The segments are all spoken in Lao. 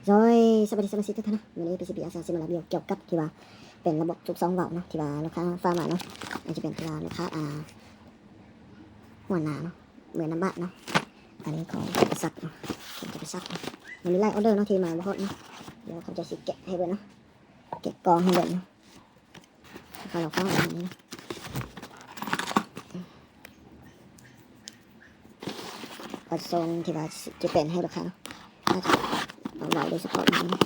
ໂດຍ ສະບາຍດີສະມາຊິກທຸກທ່ານເນາະ, ມື້ນີ້ ພີຊີບີ ອາສາ ຊິມາຣີວິວກ່ຽວກັບທີ່ວ່າເປັນລະບົບສູບຊອງວາວເນາະ ທີ່ວ່າລູກຄ້າຝາກມາເນາະ, ອາດຈະເປັນທີ່ວ່າລູກຄ້າ ອ່າ ຫົວໜ້າເນາະ ເມືອງນ້ຳບາດເນາະ. ອັນນີ້ຂອງຈຳປາສັກເນາະ ຂອງຈຳປາສັກເນາະ, ມັນມີຫຼາຍອອເດີເນາະທີ່ມາບໍ່ຮອດເນາະ, ດຽວເຂົາເຈົ້າຊິແກະໃຫ້ເບິ່ງເນາະ, ແກະກ່ອງໃຫ້ເບິ່ງເນາະ. ເຂົາເຈົ້າຝາກມານີ້ເນາະ ປະສົງທີ່ວ່າຈະເປັນໃຫ້ລູກຄ້າເນາະ, ເອົາເວົ້າໂດຍສະເພາະນີ້ເນາະ,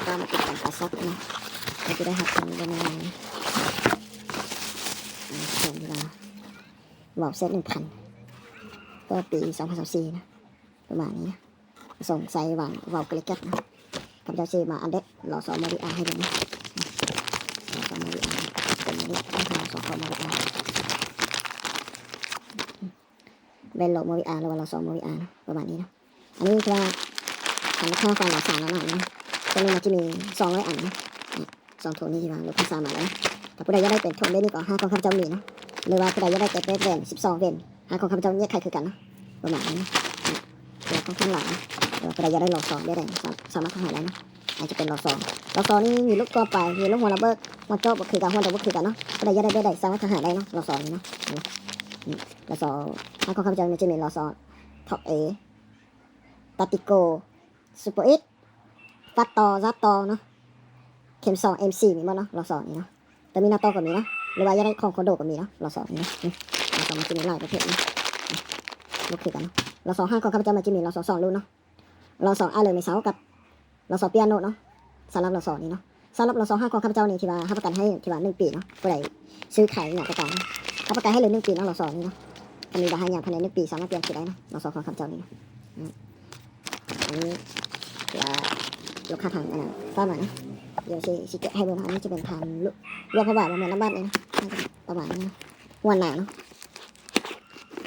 ຕາມຕິດຕາມປາສັກເນາະ, ກໍຈະໄດ້ຮັບເງິນບໍ່ແມ່ນ ເປັນທີ່ວ່າເວົ້າເສດໜຶ່ງພັນ ຕໍ່ປີສອງພັນຊາວສີ່ເນາະ ປະມານນີ້ເນາະ. ປະສົງໃສ່ຫວ່າງເວົ້າກະລິແກັດເນາະ, ຂ້າພະເຈົ້າຊິມາອັນເດັດ ລສ ໂມວີອາ ໃຫ້ເບິ່ງເນາະ, ລສ ໂມວີອາ ເປັນອັນນີ້ ລສ ໂມວີອາ ແບນໂລ ໂມວີອາ ຫຼືວ່າ ລສ ໂມວີອາ ເນາະ ປະມານນີ້ເນາະ. ອັນນີ້ຄືວ່າ ຄັນລູກຄ້າຟັງລາວສາວແນວນັ້ນເນາະ, ໂຕນີ້ມັນຈະມີສອງຮ້ອຍອັນເນາະ, ສອງຖົງນີ້ທີ່ວ່າລູກຄ້າສັ່ງມາແລ້ວເນາະ. ຖ້າຜູ້ໃດຢາກໄດ້ເປັນຖົງແບບນີ້ກໍ ຮ້ານຂອງຂ້າພະເຈົ້າມີເນາະ, ຫຼືວ່າຜູ້ໃດຢາກໄດ້ແຕ່ແບບສິບສອງເວັນ ຮ້ານຂອງຂ້າພະເຈົ້າແຍກຂາຍຄືກັນເນາະ ປະມານນີ້ເນາະ. ເປັນຂອງທາງຫຼາງເນາະ, ແຕ່ວ່າຜູ້ໃດຢາກໄດ້ ລສ ແບບໃດ ສາ ສາມາດທັກຫາໄດ້ເນາະ, ອາດຈະເປັນ ລສ ລສ ນີ້ມີລູກທົ່ວໄປ ມີລູກຫົວລະເບີດ ຫົວຈອກ ບໍ່ຄືກັນ ຫົວດອກ ບໍ່ຄືກັນເນາະ, ຜູ້ໃດຢາກໄດ້ແບບໃດ ສາມາດທັກຫາໄດ້ເນາະ ລສ ນີ້ເນາະ. ລສ ຮ້ານຂອງຂ້າພະເຈົ້ານີ້ຈະມີ ລສ ທັອບເອ ຕາຕິໂກ ຊຸບເປີເອັສ ຟັດຕໍ່ ຊາດຕໍ່ເນາະ, ເຂັມສອງ ເອັມສີ່ ມີໝົດເນາະ ລສ ນີ້ເນາະ. ແຕ່ມີໜ້າຕໍ່ກໍມີເນາະ ຫຼືວ່າຢາກໄດ້ຂອງຄອນໂດກໍມີເນາະ ລສ ນີ້ເນາະ. ລສ ມັນຈະມີຫຼາຍປະເພດເນາະ ບໍ່ຄືກັນເນາະ. ລສ ຮ້ານຂອງຂ້າພະເຈົ້າມັນຈະມີ ລສ ສອງລຸ້ນເນາະ, ລສ ອ້າຍເລີຍແມ່ເຖົ້າກັບ ລສ ປຽໂນເນາະ. ສຳລັບ ລສ ນີ້ເນາະ ສຳລັບ ລສ ຮ້ານຂອງຂ້າພະເຈົ້ານີ້ ທີ່ວ່າຮັບປະກັນໃຫ້ທີ່ວ່າໜຶ່ງປີເນາະ, ຜູ້ໃດຊື້ຂາຍຫຍັງກໍຕາມ ຮັບປະກັນໃຫ້ເລີຍໜຶ່ງປີເນາະ ລສ ນີ້ເນາະ. ຄັນມີບັນຫາຫຍັງພາຍໃນໜຶ່ງປີ ສາມາດປ່ຽນຄືໄດ້ເນາະ ລສ ຂອງຂ້າພະເຈົ້ານີ້ເນາະ. ອືມ ອັນນີ້ວ່າລູກຄ້າທາງອັນນັ້ນຝາກມາເນາະ, ດຽວຊິ ຊິແກະໃຫ້ເບິ່ງເນາະ. ອັນນີ້ຈະເປັນທາງຫຼວງພະບາງ ເມືອງນ້ຳບາດນີ້ເນາະ, ປະມານນີ້ເນາະ ຫົວໜ້າເນາະ.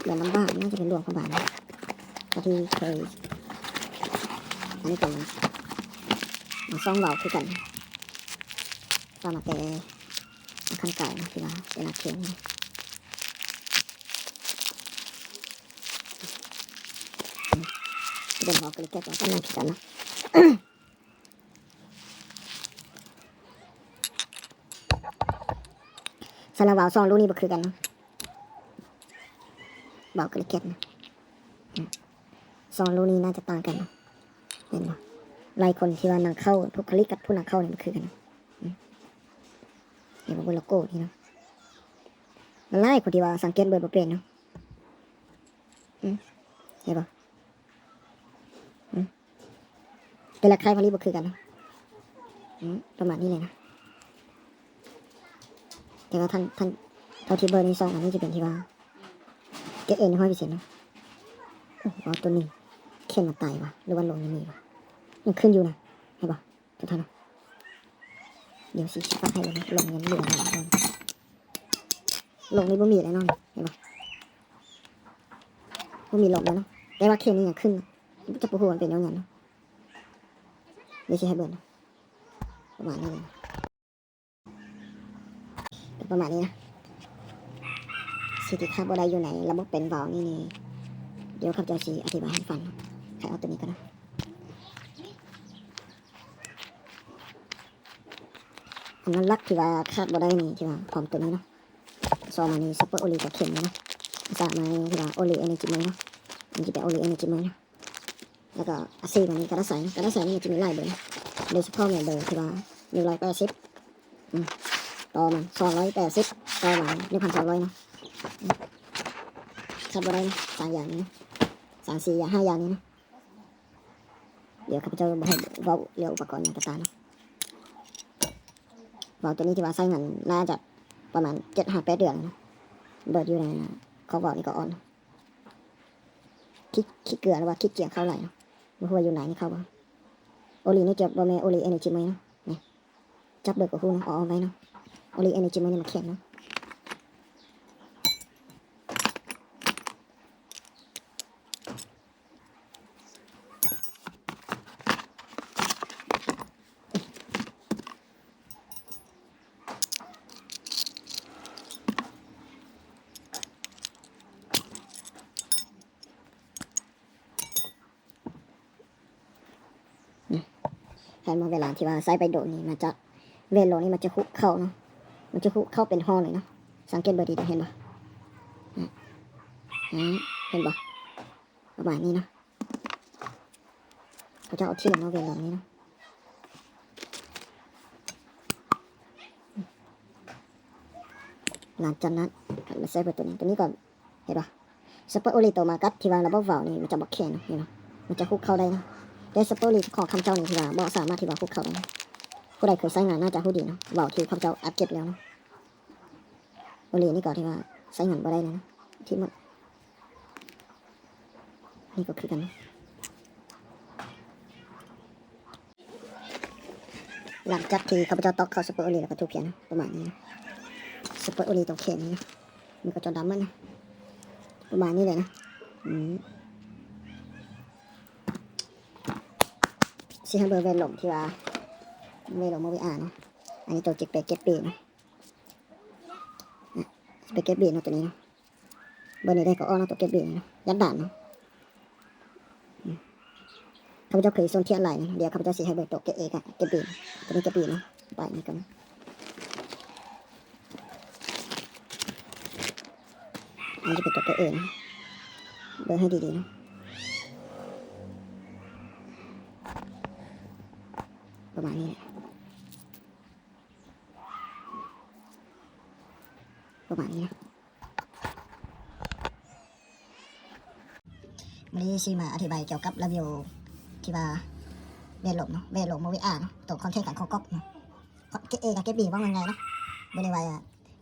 ເມືອງນ້ຳບາດ ໜ້າຈະເປັນຫຼວງພະບາງ ເທົ່າທີ່ເຄີຍ. ອັນນີ້ກໍມາ ມາສ່ອງເວົ້າຄືກັນ, ຝາກມາແຕ່ ອັນຄັນເກົ່າເນາະ ທີ່ວ່າເປັນອາເຂດນີ້, ເປັນເວົ້າກະລິແກັດ ກໍນຳຄືກັນເນາະ. ສຳລັບວາວສອງລູກນີ້ບໍ່ຄືກັນເນາະ, ວາວກະລິແກັດນະ ສອງລູກນີ້ໜ້າຈະຕ່າງກັນເນາະ. ເຫັນບໍ່ ຫຼາຍຄົນທີ່ວ່ານຳເຂົ້າ ບຸກຄະລິກກັບຜູ້ນຳເຂົ້ານີ້ບໍ່ຄືກັນເນາະ. ເຫັນບໍ່ ໂລໂກ້ນີ້ເນາະ, ຫຼາຍຄົນທີ່ວ່າສັງເກດເບິ່ງບໍ່ເປັນເນາະ. ອືມ ເຫັນບໍ່? ອືມ ແຕ່ລະຄ້າຍຜະລິດບໍ່ຄືກັນເນາະ. ອືມ ປະມານນີ້ເລີຍນະ. ແຕ່ວ່າທ່ານ ທ່ານ ເທົ່າທີ່ເບິ່ງໃນຊ່ອງອັນນີ້ຈະເປັນທີ່ວ່າ ເກຣດເອ ຮ້ອຍເປີເຊັນເນາະ. ໂອ້ ເອົາໂຕນີ້ ເຂັມມັນຕາຍວ່າ ຫຼືວ່າລົມຍັງມີວ່າ ຍັງຂຶ້ນຢູ່ນະ. ເຫັນບໍ່ ທຸກທ່ານເນາະ? ດຽວຊິ ຊິປະໃຫ້ເບິ່ງເນາະ, ລົມຍັງເຫຼືອຢູ່. ລົມນີ້ບໍ່ມີແນ່ນອນ ເຫັນບໍ່? ບໍ່ມີລົມແລ້ວເນາະ, ແຕ່ວ່າເຂັມນີ້ຍັງຂຶ້ນນະ, ຈັກບໍ່ຮູ້ວ່າມັນເປັນຍ້ອນຫຍັງເນາະ. ດຽວຊິໃຫ້ເບິ່ງເນາະ, ປະມານນີ້ເລີຍ, ປະມານນີ້ນະ. ສິ່ງທີ່ຂາດບໍ່ໄດ້ຢູ່ໃນລະບົບແບນວາວນີ້ນີ້ ດຽວຂ້າພະເຈົ້າຊິອະທິບາຍໃຫ້ຟັງເນາະ. ໃຫ້ເອົາໂຕນີ້ກ່ອນເນາະ. ອັນຫຼັກໆທີ່ວ່າຂາດບໍ່ໄດ້ນີ້ ທີ່ວ່າພ້ອມໂຕນີ້ເນາະ, ສອງມານີ້ ຊຸບເປີໂອລີ ກັບເຂັມນີ້ເນາະ, ສາມມານີ້ທີ່ວ່າໂອລີເອເນີຈີເມີເນາະ, ອັນນີ້ຈະເປັນໂອລີເອເນີຈີເມີເນາະ. ແລ້ວກໍ ອາ ສີ່ມານີ້ ການໄດ້ໃຊ້ເນາະ, ການໄດ້ໃຊ້ນີ້ມັນຈະມີຫຼາຍເບີເນາະ, ໂດຍສະເພາະແມ່ນເບີທີ່ວ່າໜຶ່ງຮ້ອຍແປດສິບ ອືມ ຕໍ່ມາສອງຮ້ອຍແປດສິບ ຕໍ່ມາໜຶ່ງພັນສອງຮ້ອຍເນາະ. ອືມ ຂາດບໍ່ໄດ້ເນາະ ສາມຢ່າງນີ້ເນາະ, ສາມ ສີ່ ຢ່າງ ຫ້າຢ່າງນີ້ເນາະ. ດຽວຂ້າພະເຈົ້າບໍ່ໃຫ້ເວົ້າເລື່ອງອຸປະກອນຫຍັງຕ່າງໆເນາະ. ວາວໂຕນີ້ທີ່ວ່າໃຊ້ງານໜ້າຈະປະມານເຈັດຫາແປດເດືອນແລ້ວເນາະ, ເບີດຢູ່ໃນຄອກວາວນີ້ກໍອ່ອນ, ຂີ້ ຂີ້ເກືອ ຫຼືວ່າຂີ້ເກຍເຂົ້າຫຼາຍເນາະ, ບໍ່ຮູ້ວ່າຢູ່ໃນນີ້ເຂົ້າບໍ່. ໂອລີນີ້ຈະບໍ່ແມ່ນໂອລີເອເນີຈີເມີເນາະ, ນີ້ ຈັບເບິ່ງກໍຮູ້ເນາະ, ເອົາໄວ້ເນາະ, ໂອລີເອເນີຈີເມີນີ້ມັນແຂງເນາະ. ອ ເຫັນບໍ່? ເວລາທີ່ວ່າໃຊ້ໄປດົນນີ້ ມັນຈະ ເວໂລນີ້ມັນຈະຄຸເຂົ້າເນາະ, ມັນຈະຄຸເຂົ້າເປັນຫໍ່ເລີຍເນາະ. ສັງເກດເບິ່ງດີໆ ເຫັນບໍ່? ອາ ເຫັນບໍ່? ປະມານນີ້ເນາະ. ເຂົາຈະເອົາຖິ້ມເນາະ ເວໂລນີ້ເນາະ. ຫຼັງຈາກນັ້ນ ມາໃສ່ເບີໂຕນີ້ ໂຕນີ້ກໍ ເຫັນບໍ່? ສະເປີໂອລີໂຕມາກັບທີ່ວ່າລະບົບວາວນີ້ ມັນຈະບໍ່ແຂງເນາະ ເຫັນບໍ່? ມັນຈະຄຸເຂົ້າໄດ້ເນາະ. ແຕ່ສະເປີໂອລີຂອງຂ້າພະເຈົ້ານີ້ ທີ່ວ່າບໍ່ສາມາດທີ່ວ່າຄຸເຂົ້າໄດ້. ຜູ້ໃດເຄີຍໃຊ້ງານໜ້າຈະຮູ້ດີເນາະ ວາວທີ່ຂ້າພະເຈົ້າອັດເກັບແລ້ວເນາະ. ໂອລີນີ້ກໍທີ່ວ່າໃຊ້ງານບໍ່ໄດ້ແລ້ວເນາະ ຖິ້ມໝົດ. ນີ້ກໍຄືກັນເນາະ. ຫຼັງຈາກທີ່ຂ້າພະເຈົ້າຕອກເຂົ້າສະເປີໂອລີ ແລ້ວກໍຖືກພຽນນະ ປະມານນີ້ນະ. ສະເປີໂອລີຕົງແຂນນີ້ນະ ມັນກໍຈະດຳໝົດນະ ປະມານນີ້ເລີຍນະ. ອືມ ຊິໃຫ້ເບິ່ງເວໂລທີ່ວ່າ ເວໂລໂມວີອາເນາະ. ອັນນີ້ຕົວຈິກເປເກັດບີເນາະ ອະ ເປເກັດບີເນາະ ຕົວນີ້ເນາະ. ເບິ່ງນີ້ໄດ້ກໍອອກເນາະ ຕົວເກັດບີນີ້ເນາະ ຢ້ານດານເນາະ. ອືມ ຂ້າພະເຈົ້າເຄີຍສົນທຽນຫຼາຍນະ. ດຽວຂ້າພະເຈົ້າຊິໃຫ້ເບິ່ງຕົວເກັດເອກັບເກັດບີ ຕົວນີ້ເກັດບີເນາະ ປາຍນີ້ກ່ອນ. ອັນນີ້ຈະເປັນຕົວເກັດເອນະ ເບິ່ງໃຫ້ດີໆເນາະ ປະມານນີ້ແຫຼະ. ປະມານນີ້ນະ. ມື້ນີ້ຊິມາອະທິບາຍກ່ຽວກັບລະວິວທີ່ວ່າເວໂລເນາະ ເວໂລໂມວີອາເນາະ ໂຕຄອນເທັນການໂຄກອບເນາະ. ເກັດເອກັບເກັດບີ ເວົ້າງ່າຍໆເນາະ ບໍ່ໄດ້ວ່າ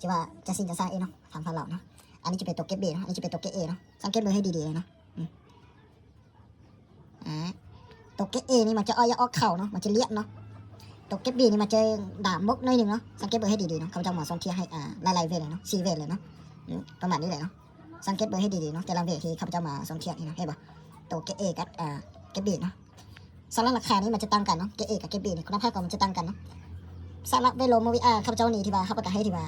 ຊິວ່າຈະຊິງຈະສ້າງອີກເນາະ ທາງຝັ່ງລາວເນາະ. ອັນນີ້ຈະເປັນໂຕເກັດບີເນາະ ອັນນີ້ຈະເປັນໂຕເກັດເອເນາະ ສັງເກດເບິ່ງໃຫ້ດີໆເລີຍເນາະ. ອືມ ອາ ຕົວເກດເອນີ້ມັນຈະອອກ ອອກຂາວເນາະ ມັນຈະລຽບເນາະ. ຕົວເກດບີນີ້ມັນຈະດຳມົກໜ້ອຍໜຶ່ງເນາະ ສັງເກດເບິ່ງໃຫ້ດີໆເນາະ. ຂ້າພະເຈົ້າມາສອງທຽບໃຫ້ ອາ ຫຼາຍໆເວເລີຍເນາະ ສີ່ເວເລີຍເນາະ. ອືມ ປະມານນີ້ແຫຼະເນາະ ສັງເກດເບິ່ງໃຫ້ດີໆເນາະ ແຕ່ລະເວທີ່ຂ້າພະເຈົ້າມາສອງທຽບນີ້ເນາະ ເຫັນບໍ່? ຕົວເກດເອກັບ ອາ ເກດບີເນາະ ສຳລັບລາຄານີ້ມັນຈະຕ່າງກັນເນາະ ເກດເອກັບເກດບີນີ້ ຄຸນນະພາບກໍມັນຈະຕ່າງກັນເນາະ. ສຳລັບເວໂລໂມວີອາ ຂ້າພະເຈົ້ານີ້ທີ່ວ່າຮັບປະກັນໃຫ້ທີ່ວ່າ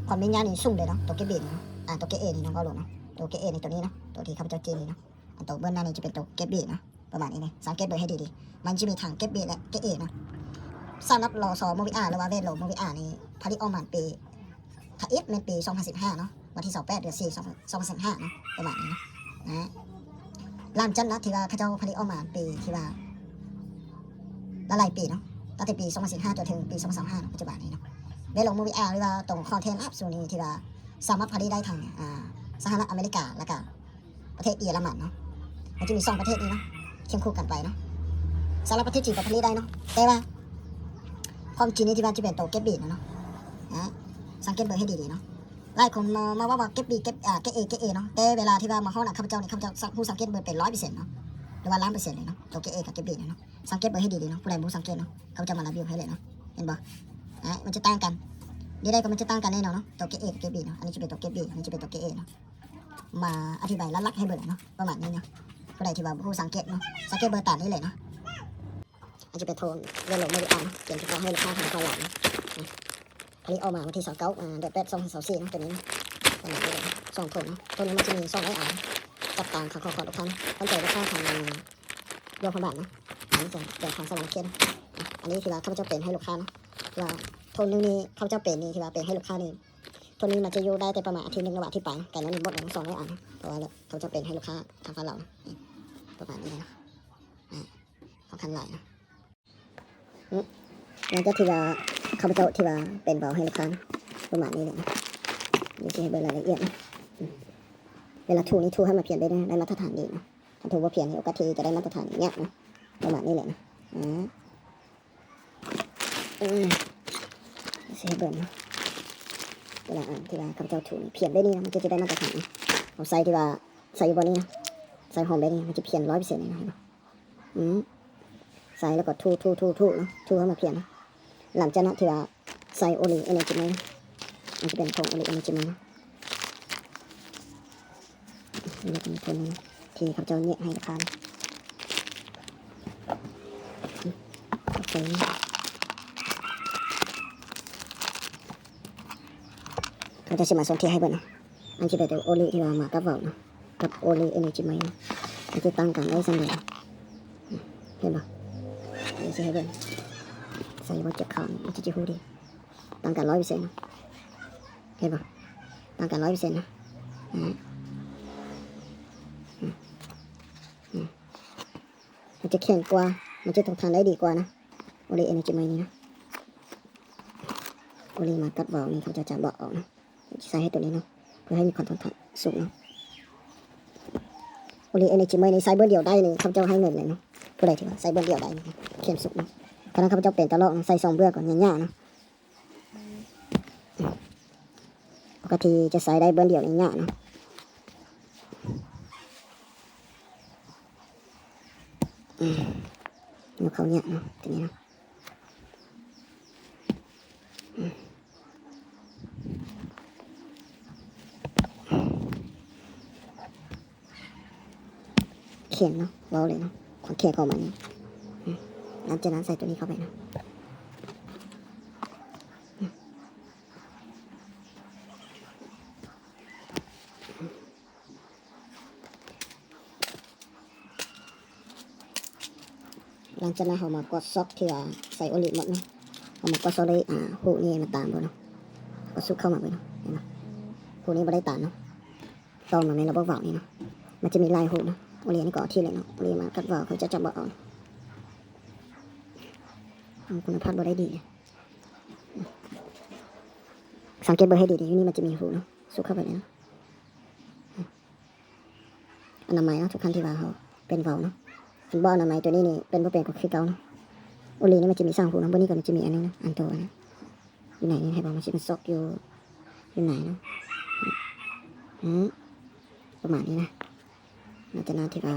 ຄວາມແມ່ນຍານນີ້ສູງເລີຍເນາະ ຕົວເກດບີນີ້ເນາະ. ອາ ຕົວເກດເອນີ້ເນາະ ເວົ້າໂລດເນາະ ຕົວເກດເອນີ້ຕົວນີ້ເນາະ ຕົວທີ່ຂ້າພະເຈົ້າຈີນນີ້ເນາະ. ອັນໂຕເບື້ອງໜ້ານີ້ຈະເປັນໂຕເກດບີເນາະ ປະມານນີ້ເນາະ ສັງເກດເບິ່ງໃຫ້ດີໆ ມັນຈະມີທັງເກດບີ ແລະ ເກດເອເນາະ. ສຳລັບລອຊໍໂມວີອາ ຫຼືວ່າເວໂລໂມວີອານີ້ ຜະລິດອອກມາປີ ຖ້າອີກແມ່ນປີສອງພັນສິບຫ້າເນາະ ວັນທີຊາວແປດ ເດືອນສີ່ ສອງພັນສິບຫ້າເນາະ ປະມານນີ້ເນາະ. ອາ ຫຼັງຈາກນັ້ນທີ່ວ່າເຂົາເຈົ້າຜະລິດອອກມາປີທີ່ວ່າຫຼາຍໆປີເນາະ ຕັ້ງແຕ່ປີສອງພັນສິບຫ້າຈົນເຖິງປີສອງພັນຊາວຫ້າເນາະ ປັດຈຸບັນນີ້ເນາະ. ເວໂລໂມວີອາ ຫຼືວ່າໂຕຄອນເທັນອັບສູງນີ້ທີ່ວ່າສາມາດຜະລິດໄດ້ທັງ ອາ ສະຫະລັດອາເມລິກາ ແລ້ວກະ ປະເທດເຢຍລະມັນເນາະ ມັນຈະມີສອງປະເທດນີ້ເນາະ ຄຽງຄູ່ກັນໄປເນາະ. ສຳລັບປະເທດຈີນກໍຜະລິດໄດ້ເນາະ ແຕ່ວ່າຂອງຈີນນີ້ທີ່ວ່າຈະເປັນໂຕເກດບີນະເນາະ. ອາ ສັງເກດເບິ່ງໃຫ້ດີໆເນາະ ຫຼາຍຄົນມາ ມາເວົ້າວ່າເກດບີ ເກດ ອາ ເກດເອ ເກດເອເນາະ ແຕ່ເວລາທີ່ວ່າມາຮອດນະ ຂ້າພະເຈົ້ານີ້ ຂ້າພະເຈົ້າຮູ້ສັງເກດເບິ່ງເປັນຮ້ອຍເປີເຊັນເນາະ ຫຼືວ່າລ້ານເປີເຊັນເລີຍເນາະ ໂຕເກດເອກັບເກດບີນະເນາະ. ສັງເກດເບິ່ງໃຫ້ດີໆເນາະ ຜູ້ໃດບໍ່ສັງເກດເນາະ ຂ້າພະເຈົ້າມາຣີວິວໃຫ້ເລີຍເນາະ ເຫັນບໍ່? ອາ ມັນຈະຕ່າງກັນ ແນວໃດກໍມັນຈະຕ່າງກັນແນ່ນອນເນາະ ໂຕເກດເອກັບເກດບີເນາະ. ອັນນີ້ຈະເປັນໂຕເກດບີ ອັນນີ້ຈະເປັນໂຕເກດເອເນາະ. ມາອະທິບາຍຫຼັກໆໃຫ້ເບິ່ງເນາະ ປະມານນີ້ເນາະ ຜູ້ໃດທີ່ວ່າບໍ່ຮູ້ສັງເກດເນາະ ສັງເກດເບິ່ງຕາມນີ້ເລີຍເນາະ. ອັນນີ້ຈະເປັນໂທນເວໂລໂມວີອາ ເປັນສະເພາະໃຫ້ລູກຄ້າທາງອອນລາຍນະ ຜະລິດອອກມາວັນທີຊາວເກົ້າ ອາ ເດືອນແປດ ສອງພັນຊາວສີ່ເນາະ ໂຕນີ້ນະ ປະມານນີ້ເລີຍ ສອງໂທນເນາະ. ໂທນນີ້ມັນຈະມີສອງຮ້ອຍອັນ ຈັບຕາມຄຳຂໍຂອງລູກຄ້ານະ ເຂົ້າໃຈລູກຄ້າທາງ ດວງພະບາດນະ ອັນນີ້ຈະເປັນທາງສະຫວັນນະເຂດນະ. ອາ ອັນນີ້ທີ່ວ່າຂ້າພະເຈົ້າເປັນໃຫ້ລູກຄ້ານະ ທີ່ວ່າໂທນໜຶ່ງນີ້ຂ້າພະເຈົ້າເປັນນີ້ ທີ່ວ່າເປັນໃຫ້ລູກຄ້ານີ້ ໂທນນີ້ມັນຈະຢູ່ໄດ້ແຕ່ປະມານອາທິດໜຶ່ງ ຫຼືວ່າອາທິດປາຍນະ ກາຍນັ້ນນີ້ໝົດແລ້ວ ສອງຮ້ອຍອັນນະ ເພາະວ່າແຫຼະ ຂ້າພະເຈົ້າເປັນໃຫ້ລູກຄ້າທາງຝັ່ງລາວນະ ປະມານນີ້ເລີຍນະ. ອາ ຂ້ອນຂ້າງຫຼາຍນະ ອາ ຫຼັງຈາກທີ່ວ່າຂ້າພະເຈົ້າທີ່ວ່າເປັນເບົາໃຫ້ລູກຄ້ານະ ປະມານນີ້ເລີຍນະ. ດຽວຊິໃຫ້ເບິ່ງລາຍລະອຽດນະ ອາ ເວລາຖູນີ້ຖູໃຫ້ມັນພຽນໄດ້ ໄດ້ມາດຕະຖານດີນະ. ຄັນຖູບໍ່ພຽນນີ້ ໂອກາດທີ່ຈະໄດ້ມາດຕະຖານຍາກນະ ປະມານນີ້ແຫຼະນະ. ອາ ອືມ ຊິໃຫ້ເບິ່ງເນາະ ເວລາ ອາ ທີ່ວ່າຂ້າພະເຈົ້າຖູນີ້ ພຽນແບບນີ້ນະ ມັນຈະ ຈະໄດ້ມາດຕະຖານນະ. ເຮົາໃສ່ທີ່ວ່າ ໃສ່ຢູ່ບ່ອນນີ້ນະ ໃສ່ຫອມແບບນີ້ ມັນຈະພຽນຮ້ອຍເປີເຊັນເລີຍນະ ເຫັນບໍ່? ອືມ ໃສ່ແລ້ວກໍຖູ ຖູ ຖູ ຖູເນາະ ຖູໃຫ້ມັນພຽນນະ. ຫຼັງຈາກນັ້ນທີ່ວ່າ ໃສ່ໂອລີເອເນີຈີໄມ ມັນຈະເປັນຜົງໂອລີເອເນີຈີໄມເນາະ. ນີ້ເປັນຜົງທີ່ເຂົາເຈົ້າແຍກໃຫ້ທານ. ເຂົາເຈົ້າຊິມາສົນທຽບໃຫ້ເບິ່ງເນາະ. ອັນທີ່ເປັນໂອລີທີ່ວ່າມາກັບເວົ້າເນາະ ກັບໂອລີເອເນີຈີໄມ ມັນຊິຕ່າງກັນໄດ້ສ່ຳໃດ? ເຫັນບໍ່? ດຽວຊິໃຫ້ເບິ່ງ ໃສ່ບໍ່ເຈັບເຂົ້າ ມັນຊິ ຈະຮູ້ເດ້ ຕ່າງກັນຮ້ອຍເປີເຊັນເນາະ ເຫັນບໍ່ ຕ່າງກັນຮ້ອຍເປີເຊັນເນາະ ອາ ອາ ອາ ມັນຈະແຂງກວ່າ ມັນຈະທົນທານໄດ້ດີກວ່ານະ ໂອເລເອເນີຈີໃໝ່ນີ້ນະ ໂອເລມາກັດວາວນີ້ ເຂົາເຈົ້າຈະເບາະອອກເນາະ ໃສ່ໃຫ້ໂຕນີ້ເນາະ ເພື່ອໃຫ້ມີຄວາມທົນທານສູງເນາະ ໂອເລເອເນີຈີໃໝ່ນີ້ໃຊ້ເບີດດຽວໄດ້ນີ້ ເຂົາເຈົ້າໃຫ້ເງິນເລີຍເນາະ ຜູ້ໃດທີ່ວ່າໃຊ້ເບີດດຽວໄດ້ນີ້ ເຂັ້ມສຸດເນາະ ຂະໜາດຂ້າພະເຈົ້າເປັນຕະຫຼອກເນາະ ໃສ່ສອງເບື້ອງກໍຍາກໆເນາະ ປົກກະຕິຈະໃຊ້ໄດ້ເບື້ອງດຽວນີ້ຍາກເນາະ ອືມ ຍົກເຂົ້າຍາກເນາະ ຕົວນີ້ເນາະ ອືມ ແຂງເນາະ ເວົ້າເລີຍເນາະ ຄວາມແຂງຂອງມັນນີ້ ອືມ ຫຼັງຈາກນັ້ນໃສ່ຕົວນີ້ເຂົ້າໄປເນາະ ອືມ ຫຼັງຈາກນັ້ນເຮົາມາກວດຊອກທີ່ວ່າໃສ່ໂອລິໝົດເນາະ ເຮົາມາກວດຊອກໂດຍ ອາ ຫູກນີ້ມາຕາມເບິ່ງເນາະ ກວດຊຸກເຂົ້າມາເບິ່ງເນາະ ເຫັນບໍ່ ຫູກນີ້ບໍ່ໄດ້ຕາມເນາະ ຕໍ່ມາແມ່ນລະບົບວາວນີ້ເນາະ ມັນຈະມີຫຼາຍຫູກເນາະ ໂອເລນີ້ກໍເອົາທີ່ເລີຍເນາະ ໂອເລມາກັດວາວ ເຂົາເຈົ້າຈະບໍ່ເອົາ ອືມ ຄຸນນະພາບບໍ່ໄດ້ດີ ສັງເກດເບິ່ງໃຫ້ດີໆ ຢູ່ນີ້ມັນຈະມີຫູກເນາະ ຊຸກເຂົ້າໄປເລີຍເນາະ ອະນາໄມເນາະ ທຸກຄັ້ງທີ່ວ່າເຮົາເປັນວາວເນາະ ຄັນບໍ່ອະນາໄມ ໂຕນີ້ນີ້ເປັນບໍ່ເປັນກໍຄືເກົ່າເນາະ ໂອເລນີ້ມັນຈະມີສາມຫູເນາະ ເບິ່ງນີ້ກໍມັນຈະມີອັນໜຶ່ງເນາະ ອັນໂຕອັນນີ້ ຢູ່ໃນນີ້ ໃຫ້ເບິ່ງ ມັນຊິ ມັນຊອກຢູ່ ຢູ່ໃນເນາະ ອືມ ປະມານນີ້ນະ ຫຼັງຈາກນັ້ນທີ່ວ່າ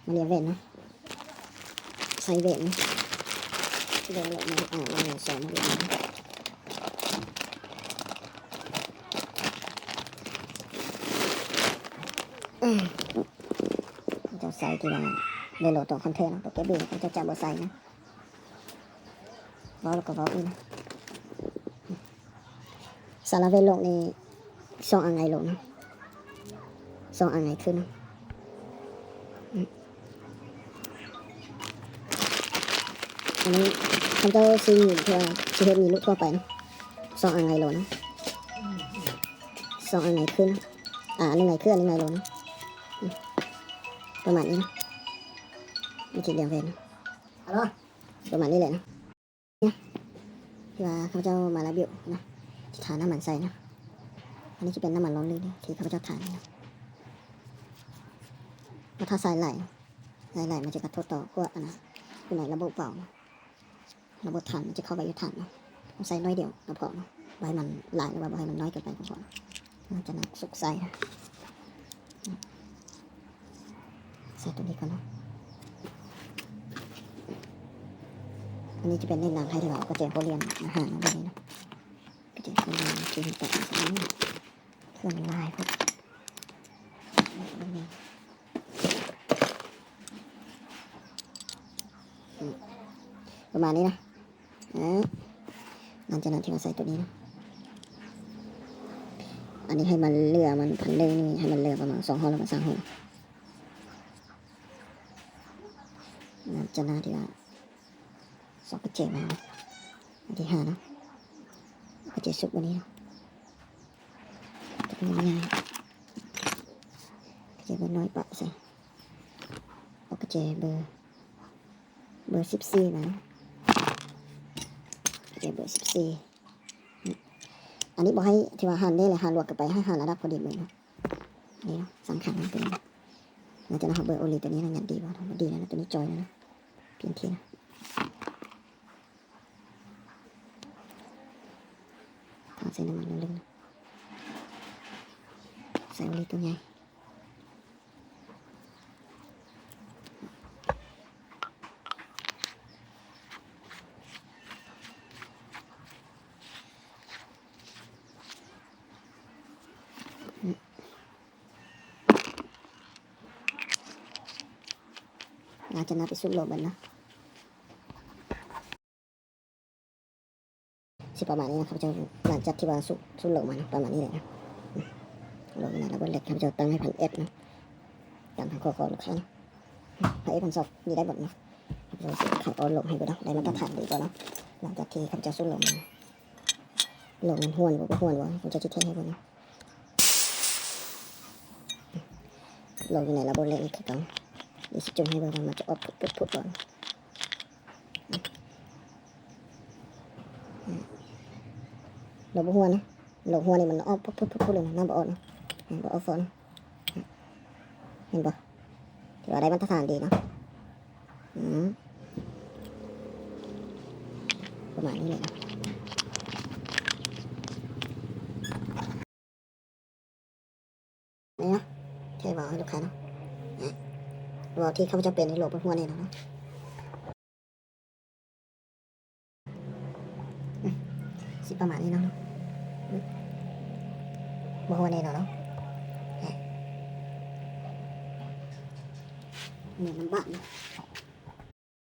ມາລຽນແຫວນເນາະ ໃສ່ແຫວນເນາະ ແຫວນແລ້ວມາ ອາ ມາສອງມາລຽນ ເຈົ້າໃສ່ທີ່ວ່າເວໂລໂຕຄອນເທີເນາະ ໂຕເກັບບີເຈົ້າຈະບໍ່ໃສ່ນະ ເວົ້າແລ້ວກໍເວົ້າອີກນະ ສາລະເວໂລນີ້ ສອງອັນໃຫຍ່ລົງເນາະ ສອງອັນໃຫຍ່ຂຶ້ນເນາະ ອືມ ອັນນີ້ເຂົາເຈົ້າຊິມີ ເພື່ອຊິເຮັດມີລູກທົ່ວໄປເນາະ ສອງອັນໃຫຍ່ລົງເນາະ ສອງອັນໃຫຍ່ຂຶ້ນ ອາ ອັນໜຶ່ງໃຫຍ່ຂຶ້ນ ອັນໜຶ່ງໃຫຍ່ລົງເນາະ ອືມ ປະມານນີ້ເນາະ ວິທີລຽງແຫວນເນາະ ປະມານນີ້ແຫຼະເນາະ. ທີ່ວ່າຂ້າພະເຈົ້າມາລາດບິວນະ ຊິທານ້ຳມັນໃສ່ນະ ອັນນີ້ຈະເປັນນ້ຳມັນຫຼໍ່ລື່ນທີ່ຂ້າພະເຈົ້າທານະ ເພາະຖ້າໃສ່ຫຼາຍ ໃສ່ຫຼາຍມັນຈະກະທົບຕໍ່ພວກອັນນະ ຢູ່ໃນລະບົບວາວນະ ລະບົບຖັງມັນຈະເຂົ້າໄປຢູ່ຖັງນະ ເຮົາໃສ່ໜ້ອຍດຽວກໍພໍນະ ບໍ່ໃຫ້ມັນຫຼາຍ ຫຼືວ່າບໍ່ໃຫ້ມັນນ້ອຍເກີນໄປກໍພໍນະ. ຫຼັງຈາກນັ້ນສຸກໃສ່ ໃສ່ຕົວນີ້ກ່ອນເນາະ ອັນນີ້ຈະເປັນເນັ້ນນຳໃຫ້ທີ່ວ່າກະແຈໂຮລຽນອາຫານເນາະ ແບບນີ້ເນາະ ກະແຈໂຮລຽນທີ່ເປັນແບບນີ້ ເຄື່ອງມັນຫຼາຍໂພດ ອືມ ປະມານນີ້ນະ. ອາ ຫຼັງຈາກນັ້ນທີ່ວ່າໃສ່ຕົວນີ້ເນາະ ອັນນີ້ໃຫ້ມັນເຫຼືອ ມັນພັນໜຶ່ງນີ້ ໃຫ້ມັນເຫຼືອປະມານສອງຫໍ່ ຫຼືວ່າສາມຫໍ່. ຫຼັງຈາກນັ້ນທີ່ວ່າຊອກກະແຈມາເນາະ ອັນທີຫ້າເນາະ ກະແຈສຸກກວ່ານີ້ເນາະ ກະແຈເບີນ້ອຍປະໃສ່ ເອົາກະແຈເບີ ເບີສິບສີ່ມາເນາະ ກະແຈເບີສິບສີ່. ອັນນີ້ບໍ່ໃຫ້ທີ່ວ່າຫັນເດ້ ແລະ ຫັນລວດເກີນໄປ ໃຫ້ຫັນລະດັບພໍດີເບີເນາະ ນີ້ເນາະ ສຳຄັນເນາະ ຕົວນີ້. ຫຼັງຈາກນັ້ນເຮົາເບິ່ງໂອລີຕົວນີ້ນະ ຍັງດີບໍ່ເນາະ ບໍ່ດີແລ້ວນະ ຕົວນີ້ຈ່ອຍແລ້ວນະ ປ່ຽນທີນະ. ທາໃສ່ນ້ຳມັນເລິກໆ ໃສ່ໂອລີຕົວໃຫຍ່. ຫຼັງຈາກນັ້ນໄປຊຸບໂລເບິ່ງເນາະ. ຊິປະມານນີ້ນະ ຂ້າພະເຈົ້າ ຫຼັງຈາກທີ່ວ່າຊຸບ ຊຸບໂລມາເນາະ ປະມານນີ້ແຫຼະເນາະ. ໂລນີ້ນະ ລະເບີດເຫຼັກ ຂ້າພະເຈົ້າຕັ້ງໃຫ້ພັນເອັດເນາະ ຕາມຄຳຂໍຂອງລູກຄ້າເນາະ. ພັນເອັດ ພັນສອງ ນີ້ໄດ້ໝົດເນາະ. ເຮົ ລອງເບິ່ງ ເຂົາເອົາລົງໃຫ້ເບິ່ງເນາະ ໄດ້ມາດຕະຖານດີບໍ່ເນາະ. ຫຼັງຈາກທີ່ຂ້າພະເຈົ້າຊຸດລົງ ລົງມັນຮ່ວນບໍ່ ບໍ່ຮ່ວນບໍ່ ຂ້າພະເຈົ້າຊິເທໃຫ້ເບິ່ງເນາະ. ລົງຢູ່ໃນລະບົບແລກນີ້ຄືເກົ່າ. ດຽວຊິຈຸ່ມໃຫ້ເບິ່ງວ່າມັນຈະອອກພຸດໆບໍ່. ລົງບໍ່ຮົ່ວນະ ລົງຮົ່ວນນີ້ມັນອອກພຸດໆໆເລີຍນະ ນ້ຳບໍ່ອອກນະ ບໍ່ອອກຟອງນະ. ເຫັນບໍ່? ຖືວ່າໄດ້ມາດຕະຖານດີເນາະ. ອືມ ປະມານນີ້ແຫຼະເນາະ. ນີ້ເນາະ ແຄ່ເວົ້າໃຫ້ລູກຄ້າເນາະ ເວົ້າທີ່ຂ້າພະເຈົ້າເປັນນີ້ ໂລກບໍ່ຮົ່ວແນ່ນອນເນາະ. ອືມ ຊິປະມານນີ້ເນາະ ອືມ ບໍ່ຮົ່ວແນ່ນອນເນາະ. ແນ່ ເໜືອນ້ຳບາດເນາະ.